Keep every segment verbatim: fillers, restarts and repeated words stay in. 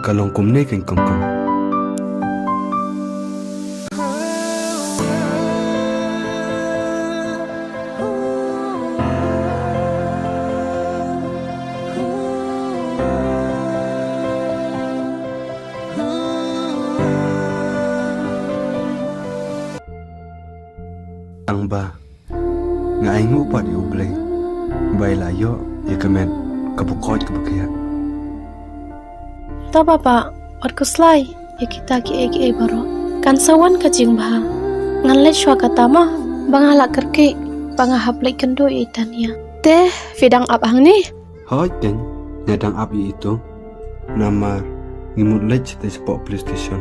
Ka long kumne keiñ kong kong. Tang ba nga ainguh pat ïa U Blei ba i la ïoh ïa ka met kaba koit kaba khiah. To baba, wat khuslai ïa kita kiei kiei baroh. Kan sa wan ka jingbha. Ngan leit shuwa kata mo, ba nga la kyrkieh ba nga hap leit kynduh ïa i Tania. Te phi dang ap hangne? Hooid keiñ, nga dang ap ïa i to. Namar ngi mut leit shatei shapoh police station.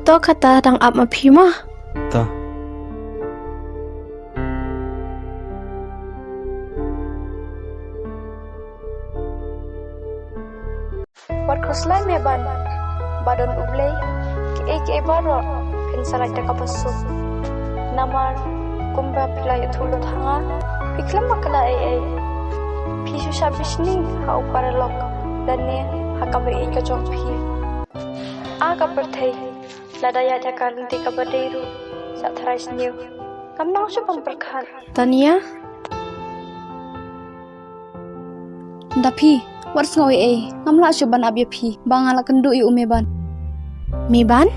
To kata dang ap ma phi mo? To. Wat khuslai Meban, ba don U Blei, kiei kiei baroh phin sa lait da kaba suk. Namar kumba phi la ïathuh lut ha nga, phi khlem bakla ei ei. Phi shu shah bishni ha u paralok lane ha kaba ïeit ka jong phi. A ka pyrthei, lada ïaid ha ka rynti kaba dei ruh, sa tharai sniew. Ngam nang shuh ban pyrkhat. Tania? Da phi, wat sngew ei ei, ngam lah shuh ban ap ïa phi ba nga la kynduh ïa u Meban. Meban?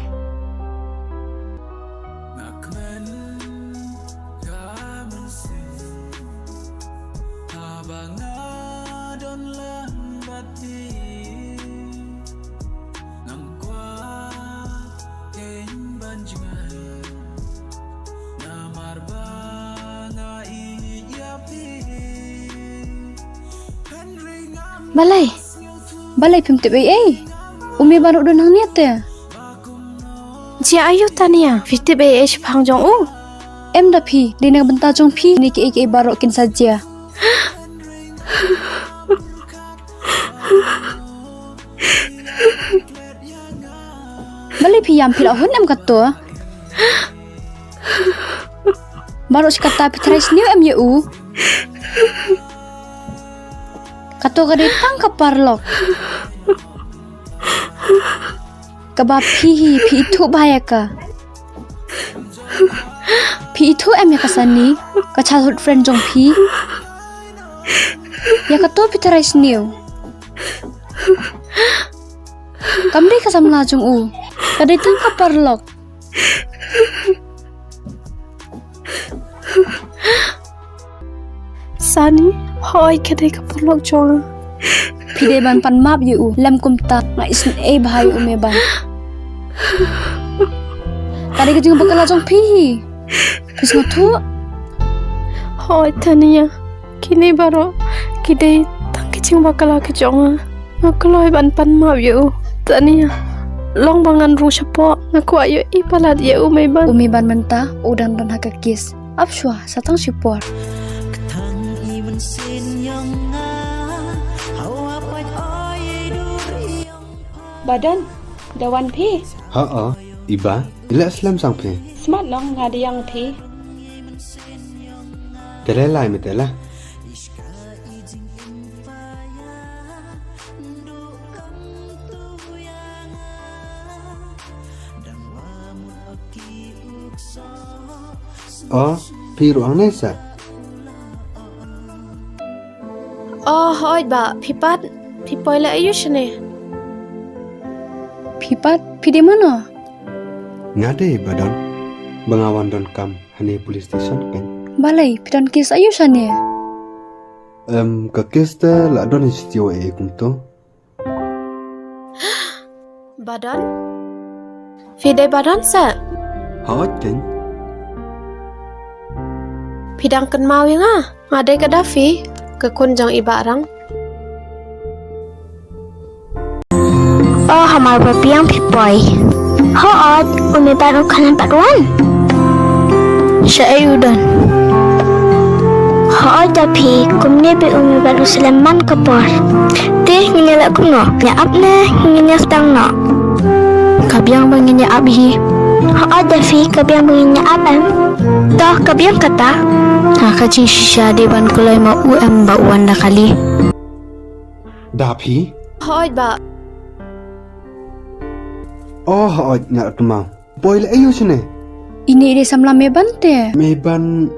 Balei? Balei phim tip ei ei? U Meban u don hangne te. Jia aïu Tania? Phi tip ei ei shaphang jong u? Em da phi, dei na ka bynta jong phi ne kiei kiei baroh kin sa jia. Balei phi ïam, phi la hun em kato? Baroh shi katta phi tharai sniew em ïa u? Kato ka dei tang ka paralok kaba phi hi phi ithuh bha ïa ka. Phi ithuh em ïa ka Sani, ka childhood friend jong phi? Ïa kato phi tharai sniew. Kam dei ka samla jong u, ka dei tang ka paralok. Sani, hooid ka dei ka paralok jong nga. Phi dei ban pan map ïa u, lem kumta nga isynei bha ïa u Meban. Ka dei ka jingbakla jong phi hi. Phi sngewthuh? Hooid Tania, kine baroh ki dei tang ki jingbakla ki jong nga. Nga kloi ban pan map ïa u. Tania, long ba ngan rung shapoh, nga kwah ïohi palat ïa u Meban. U Meban mynta u dang don ha ka case. Ap shuwa, sa tang shipor. Ba Don, da wan phi? Hooid, i Ba, i la slem sang phi? Smat noh, nga dei ïa phi. Te lei lai me te la. O, phi ruh hangne sa. O, hooid Ba, phi pat, phi poi leh aïu shane? Phi pat, phi dei mano? Nga dei Ba Don, ba nga wan donkam hane police station keiñ. Balei, phi don case aïu shane? Em, ka case te la don hi shuh ei ei kumto. Ba Don? Phi dei Ba Don sa? Hooid keiñ. Phi dang kynmaw ïa nga? Nga dei ka Dafi, ka khun jong i Bah Rang. O, hamar ba biang phi poi. Hooid, u Meban u khlem pat wan. Shaei u don? Hooid Dafi, kumne ba u Meban u slem man ka por. Te ngin ïa leh kumno? Ngin ïa ap ne ngin ïa sdang noh? Ka biang ba ngin ïa ap hi. Hooid Dafi, ka biang ba ngin ïa ap em. To ka biang kata. Ha ka jingshisha dei ban kloi ma u em ba u wan da kali. Dafi, Hooid bah. Oh, hooid, nga tymmen. Poi leh aiu shane? Ine i dei samla Meban te? Meban.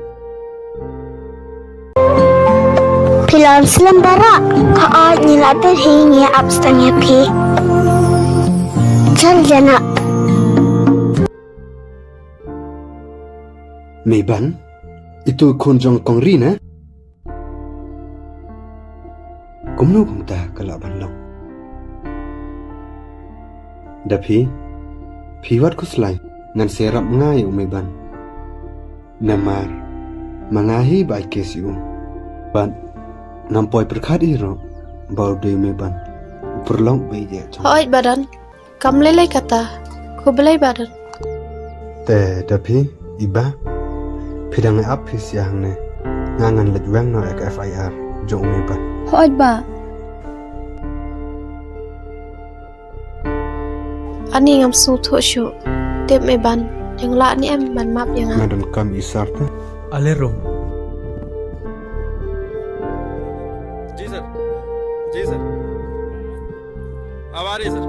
Phi la slem baroh. Hooid, ngi la pyrshang, ngi ap sdang ïa phi. Jal jana. Meban, itu khun jong kong Ri ne? Kumno kumta ka lah ban long? Da phi, phi wat khuslai, ngan sa ïarap nga ïa u Meban. Namar ma nga hi ba ai case ïa u. Bad ngam poi pyrkhat hi ruh ba u dei u Meban u pyrlok ba ïeit jong. Hooid Badan. Kam lei lei kata. Khublei Badan. Te da phi, i Bah, phi dang ap phi sha hangne. Nga ngan leit weng noh ïa ka F I R jong u Meban. Hooid Bah. Ani ngam sngewthuh shuh. Tip Meban, dang lah ne em ban map ïa nga? Nga donkam i Sar te. Ale rung. Ji sir. Ji sir. अब आ रही है, सर।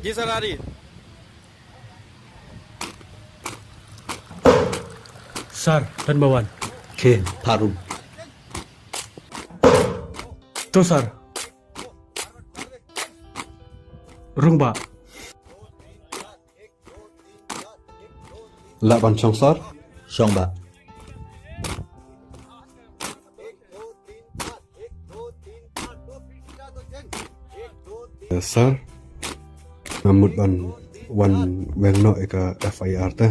जी, सर, आ रही है। Sir, don ba wan. Khie, phah rung. To, sir. Rung bah. Lah ban shong, sir? Shong bah. Eh, sir, nga mut ban wan weng noh ïa ka F I R te.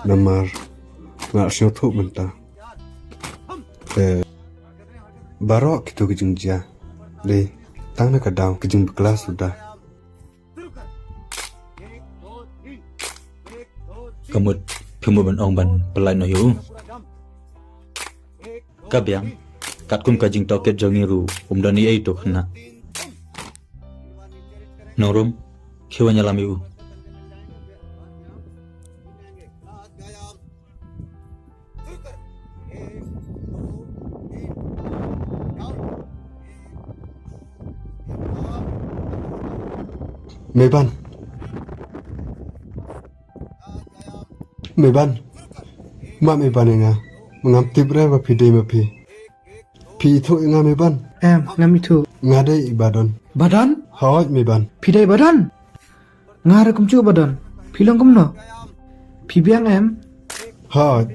Namar nga sngewthuh mynta. Te baroh kito ki jingjia, dei tang na ka daw ki jingbakla suda. Ka mut phi mut ban ong ban pyllait noh ïa u. Ka biang, katkum ka jingtohkit jong ngi ruh um don ei ei to khynnah. Nongrum, khie wan ïalam ïa u. Meban. Meban. Map Meban ïa nga. Ngam tip re ba phi dei ma phi. Phi ithuh ïa nga Meban? Em, ngam ithuh. Nga dei i Badan. Badan? Hooid Meban. Phi dei Badan? Nga ruh kumjuh Badan. Phi long kumno? Phi biang em? Hooid.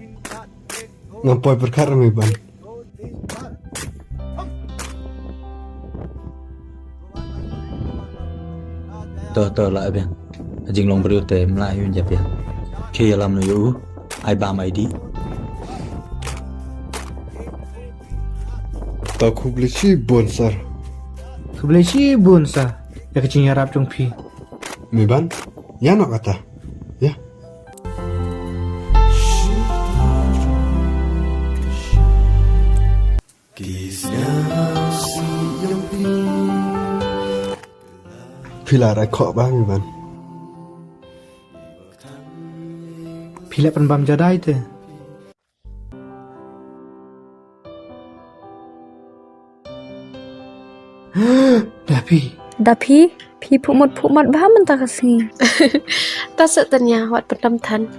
Ngam poi pyrkhat re Meban. To, to, lah biang. Jinglong briew te mlah ïa u jap ïa. Khie ïalam noh ïa u. Ai bam ai dih. To khublei shibun sir. Khublei shibun sir. Ïa ka jingïarap jong phi. Meban, ïa noh kata. Ïa. Phi la rai khoh bha Meban. Phi la pynbam jadai te. Da phi. Da phi, phi phuh mut phuh mat bha mynta ka sngi. Ta sa tanya wat pyndam than.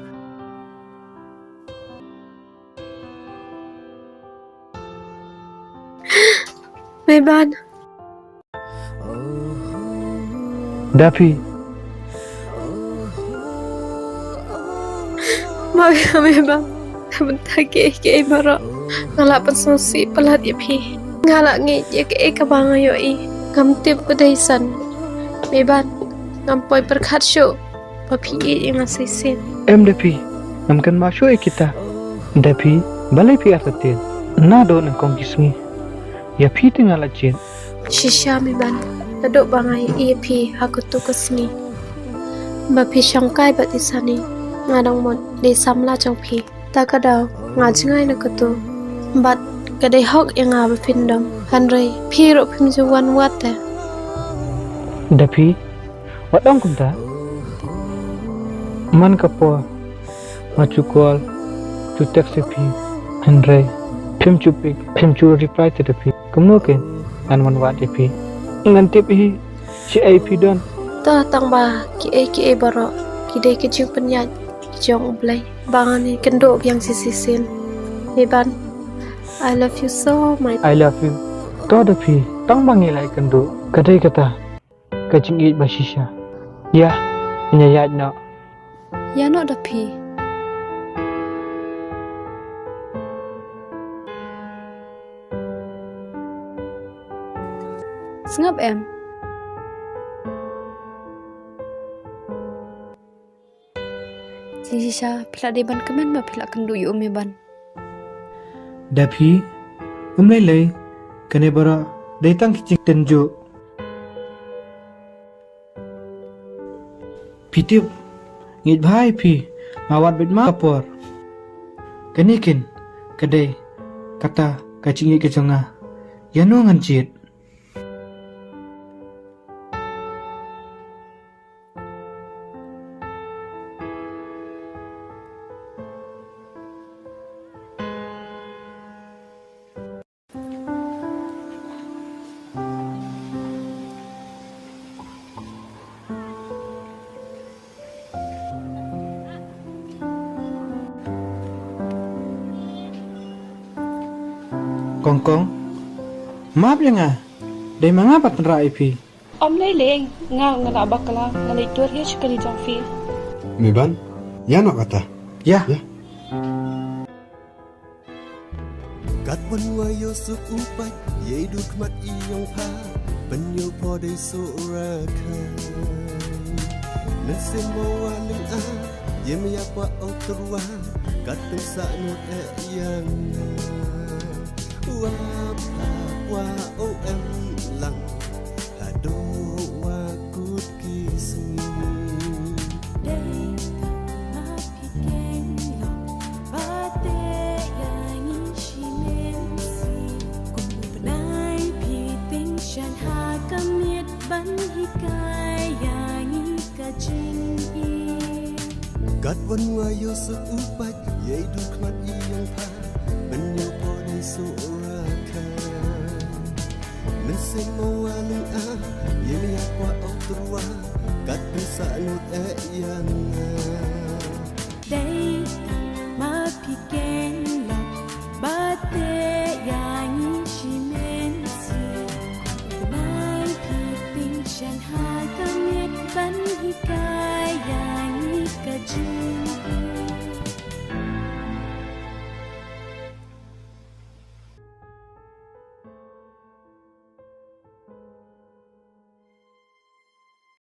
Meban. Da phi. Ma ka Meban. Mynta kiei kiei baroh nga la pynsngewsih palat ïa phi. Nga la ngeit ïa kaei kaba nga ïohi. Ngam tip ba dei san. Meban, ngam poi pyrkhat shuh ba phi ïeit ïa nga shisien. Em da phi, ngam kynmaw shuh ïa kita. Da phi, balei phi artatien? Naduh nyngkong ki sngi ïa phi te nga la jied. Shisha Meban, naduh ba nga ïohi ïa phi ha katu ka sngi ba phi shongkai bad i Sani, nga dang mut dei samla jong phi. Ta ka daw nga jngai na katu bad ka dei hok ïa nga ba phin dom. Hynrei phi ruh phim ju wan wad te. Da phi, wat ong kumta. Man ka por nga ju call, ju text ïa phi. Hynrei Phim ju pick, phim ju reply te da phi. Kumno kein ngan wan wad ïa phi? Ngan tip hi shi ei phi don. Ta tang ba ki ei ki ei baroh ki dei ki jingpynïaid ki jong U Blei. Ba ngan ïakynduh biang shisien. Meban, I love you so much. I love you. To da phi, tang ba ngi la ïakynduh. Ka dei kata ka jingïeit ba shisha. Ïa, ngin ïaid noh. Ïa noh da phi. Sngap em. Jingshisha phi la dei ban kmen ba phi la kynduh ïa u Meban. Da phi, um lei lei, kane baroh dei tang ki jingtynjuh. Phi tip, ngeit bha ïa phi, nga wad beit ma ka por. Kane kein ka dei kata ka jingïeit ka jong nga. Ïano ngan jied? Kong Kong, map ïa nga. Dei ma nga ba tynrah ïa phi. Ym lei lei, nga nga la bakla, nga leit dur ïa sha kali jong phi. Meban, ïa noh kata. Ïa. Ïa. Katwan wa ïoh suk u pait, ïa i dur khmat i ïong pha, pynïoh pho dei suk ra kha. Mynsiem wa wa ling a, ïa me ïa kwa ot rwa, kat pynsa ngut e ïa nga. Wa pha wa o em lang, haduh wa kut ki sngi. Dei tang ma phi keiñ long, ba te ïa ngi shi mynsiem. Kum u bnai phi tieng shan ha ka miet ban hikai ïa ngi ka jingïeit. Katwan wa ïoh suk u pait, ïa i dur khmat i ïong pha, pynïoh pho dei suk ra kha. Mynsiem mo wa ling a, ïa me ïa kwa ot rwa, kat pynsa ngut e ïa nga.